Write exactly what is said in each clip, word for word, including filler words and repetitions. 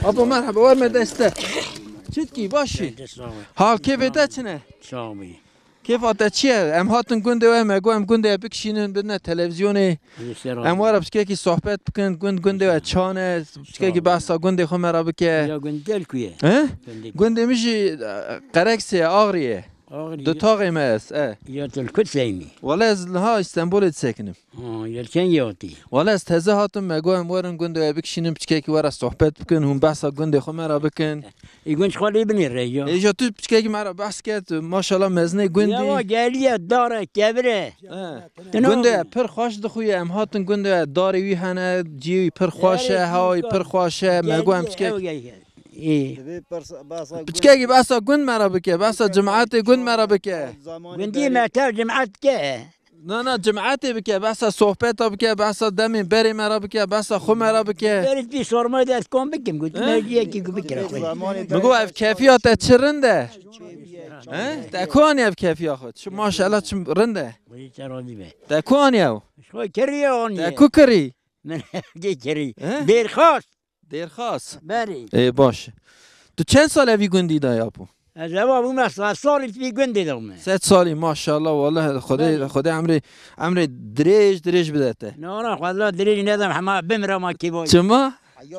Apo merhaba, wer me deste. Çitkî, başî? Dest sağ ol. Hal kêfê te çi ne? Sağ ol. Kêfa te çi ye? Em hatin gundê we, me got em gundê we bikişînin, bidine televîzyonê. Em were piçkekî sohbet bikin, gund gundê we çan e, piçkekî behsa gundê xwe me re bike. Ya gund gel ku ye? He? Gundê min jî, e, Qereksê ye, Axrî ye. Axrî. Du taxê me ez, e. Ya tu li ku seynî? Wele ez niha Îstenbolê disekinim. Ha, ya çend yê hatî? Wele ez teze hatim, me got em werin gundê we bikişînin, piçkekî were sohbet bikin, hûn behsa gundê xwe me re bikin. Ê gund xwe lê binêre ya. Ê, ja tu piçkekî me re behs ke, tu maşallah mezinê gundî. Ya wa geliye, dare, kevire. He. Gundê pir xweş dixuye, em hatin gundê we, darê wî hene, ciyê wî pir xweş e, hewayî pir xweş e, me got em piçkek. Ê. Piçkekî behsa gund me re bike, behsa cimatê gund me re bike. Gundî me tev cimat ke. Na, na, cimetê bike, behsa sohbeta bike, behsa demên berê me re bike, behsa xwe me re bike. Berê tu sormayê de ez kom bikim, got, he? Merciyekî ku bikira xwe. Min got, ev kefiya te çi rind e? He? Te ku anî ev kefiya xwe? Çi maşallah çi rind e? Wî te razî be. Te ku anî ew? Xwe kirî anî. Te ku kirî? Min kirî. He? Dêrxas. Dêrxas. Berê. Ê, baş. Tu çend sal evî gundî de ya, apo? Ez eva bûme sed salî tu vî gundê de bûme. Sed salî, maşallah, wele Xwedê, Berê. Xwedê emrê, emrê dirêj, dirêj bide te. Na, na, Xwedê dirêj nedem, hema bimre ma kî boy. Çima?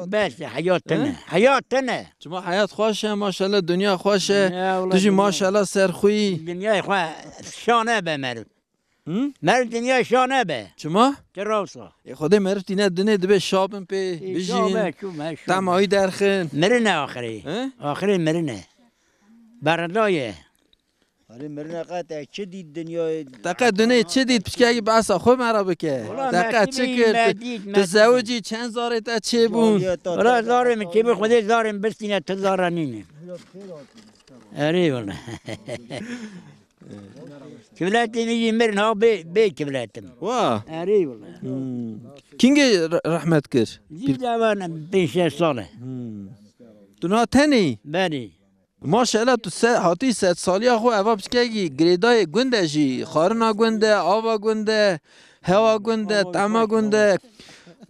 Bes, heyat tine. He? Heyat tine. Çima heyat xweş e, maşallah, dinya xweş e. Ya, wele Tu jî dinya. Maşallah ser xwe yî. Dinyayê xwe şane be meriv. Hı? Meriv dinya şane be. Çima? Ti rawsa. Ê, Xwedê meriv tîne dinê dibe şabin pê, Ê, bijîn, şabe, çûme, şûme. Temahî derxin. Mirine axirê. He? Axirê mirine. Berdaye. Erê mirine qe te çi dît dinyayê? Te qe dinê çi dît, piçkekî behsa xwe me re bike. Wala Te qe me çi çi kir? Me dît, Tu me dît. Zewicî çend zarê te çêbûn? Wala zarê min çêbû, Xwedê zarê min bistîne, tu zara nîne. Erê wala. Kibletê min jî mirin ha bê, bê kibletim. Wa. Erê wala. Hmm. Kîngê re-, rehmet kir? Zî de van pênc şeş sal e. Hmm. Tu niha tenê yî? Belê. Maşallah tu se-, hatî sed saliya xwe eva piçkekî girêdayê gund e jî. Xarina gund e, ava gund e, hewa gund e, tema gund e.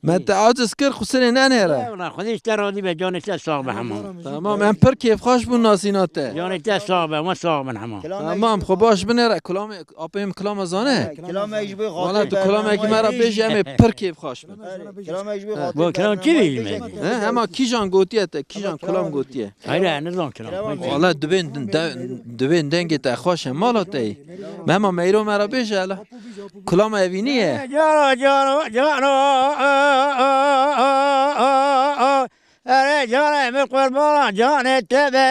Me te aciz kir, xusirê nenêre. Eyvallah, Xwedê ji te razî be, canê te sax be hema. Tamam, em pir kêfxweş bûn nasîna te. Canê te sax be, we sax bin hema. Tamam, xwe baş binêre, kilamê, apê min kilama zane. Kilamek ji bo Wala tu xatir kilamekî me re bêjî, em ê pir kêfxweş bin. Kilamek ji bo Ha. xatir Bo kilam çi bêjî me? He, hema kîjan gotiye te, kîjan kilam gotiye? Hayır, ne zaman kilam? Wala dibên de-, dibên dengê te xweş e, mala te yî. Me hema meyro me re bêje hele. Kulama evînî ye. Cano, cano, cano. Erê canê min qurbana canê te be,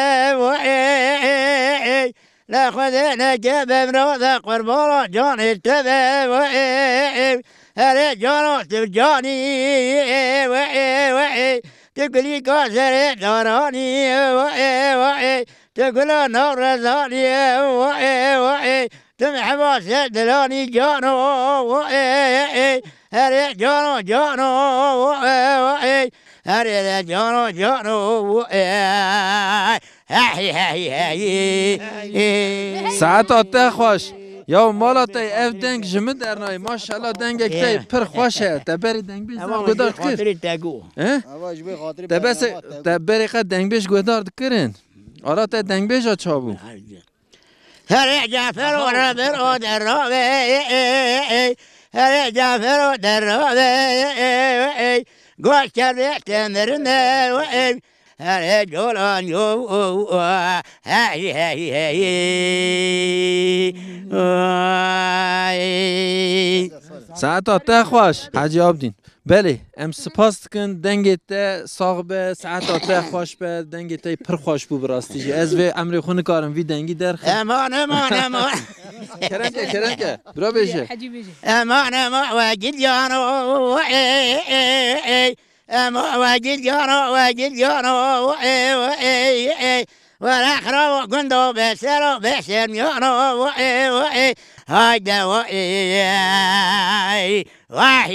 ey. Le Xwedê neke be min de qurbana canê te be, ey. Erê cano tu canî, ey. Tu gulîka serê daranî, ey. Tu gula nav rezanî, ey. Tu miheba ser dilanî cano, ey, ey, ey. Erê cano, cano, ey, ey, ey. Erê de cano, cano, ey, ey. Hey, hey, hey, hey. Saeta te xweş. Ya mala te ev deng ji min dernayê. Maşallah dengek te Ya. Pir xweş e. Te berê dengbêj Ewa, zaf guhdar ji xatirê dikir. Te got. He? Ewa, ji bo xatirê Te bes bernameya te te got. Berê qe dengbêj guhdar dikirin. Ara te dengbêja çabû. Herê Cafero re bir o derave, ey, ey, ey. Herê Cafero derave, ey, ey, ey. Goş kerde temirine, ey. Herê colan yo, hey, hey, hey. Ay. Saeta te xweş, Hacı Abdin. Belê, em spas dikin, dengê te sax be, saeta te xweş be, dengê te pir xweş bû bi rastî jî. Ez vê emrê xwe nikarim vî dengî derxim. Eman, eman, eman. Kerem ke, kerem ke. Bira bêje. Hecî bêje. Eman, eman, we gidiyano, ey, ey, ey. Eman, we gidiyano, we gidiyano, ey, ey, ey. Were xirabo gundo be sero be şermiyano, ey, ey. Hayde, ey, ey. Vay!